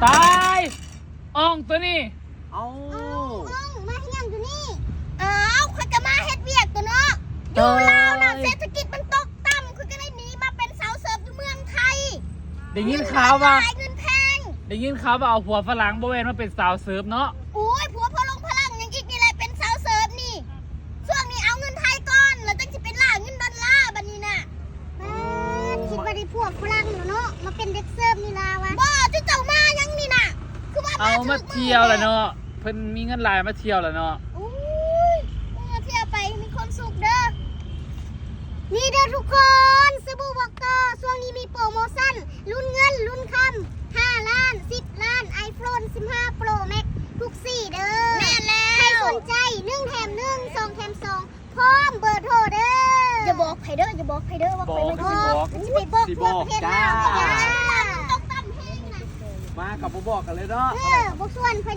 ຕາຍ ອ່ອງຕົວນີ້ ເອົ້າ ເອົ້າ ມາເຮັດຫຍັງຢູ່ນີ້? ອ້າວ ຂ້ອຍກໍມາເຮັດວຽກຕົວະເນາະ. ຢູ່ລາວນະ ຕາຍ ເສດຖະກິດມັນຕົກຕ່ຳ ຂ້ອຍກໍເລີຍໜີມາເປັນສາວເສີບຢູ່ເມືອງໄທ. ໄດ້ຍິນຂ່າວວ່າ ເງິນຫຼາຍເງິນແພງ ໄດ້ຍິນຂ່າວວ່າເອົາຜົວຝຣັ່ງ ບໍ່ແມ່ນມາເປັນສາວເສີບເນາະ. ໂອ້ຍ ຜົວຝຣັ່ງ ຝຣັ່ງຫຍັງອີກ ນີ້ແຫຼະເປັນສາວເສີບນີ້. ຊ່ວງນີ້ເອົາເງິນໄທກ່ອນ ແລ້ວຈັ່ງຊິໄປລ່າເງິນດອນລາບັດນີ້ນະ. ບາດ ຄິດວ່າໄດ້ຜົວຝຣັ່ງແລ້ວເນາະ ມາເປັນເດັກເສີບນີ້ລາວະ. ບໍ່ ເຈົ້າ ເຈົ້າມາຫຍັງນີ້ນະ ຄືວ່າ ເອົາ ມາ ມາທ່ຽວລະເນາະ ເພິ່ນມີເງິນຫຼາຍ ມາທ່ຽວລະເນາະ. ໂອ້ຍ ເອີ ທ່ຽວໄປມີຄວາມສຸກເດີ. ນີ້ເດີທຸກຄົນ ສະບູບອກຕໍ່ ຊ່ວງນີ້ມີໂປຣໂມຊັນ ລຸ້ນເງິນ ລຸ້ນຄຳ ຫ້າລ້ານ ສິບລ້ານ ໄອໂຟນສິບຫ້າໂປຣແມັກ ທຸກສີເດີ. ແມ່ນແລ້ວ ໃຜສົນໃຈ ໜຶ່ງແຖມໜຶ່ງ ສອງແຖມສອງ ພ້ອມເບີໂທເດີ. ຢ່າບອກໃຜເດີ ຢ່າບອກໃຜເດີ ວ່າຂ້ອຍມາຢູ່. ບໍ່ ຊິໄປບອກ ຊິບອກພວກເພຈລາວ ຈ້າ ຕົກຕ່ຳແຮງນະ. ມາກໍບໍ່ບອກກັນເລີຍເນາະ. ເອີ ບໍ່ຊວນຂ້ອຍ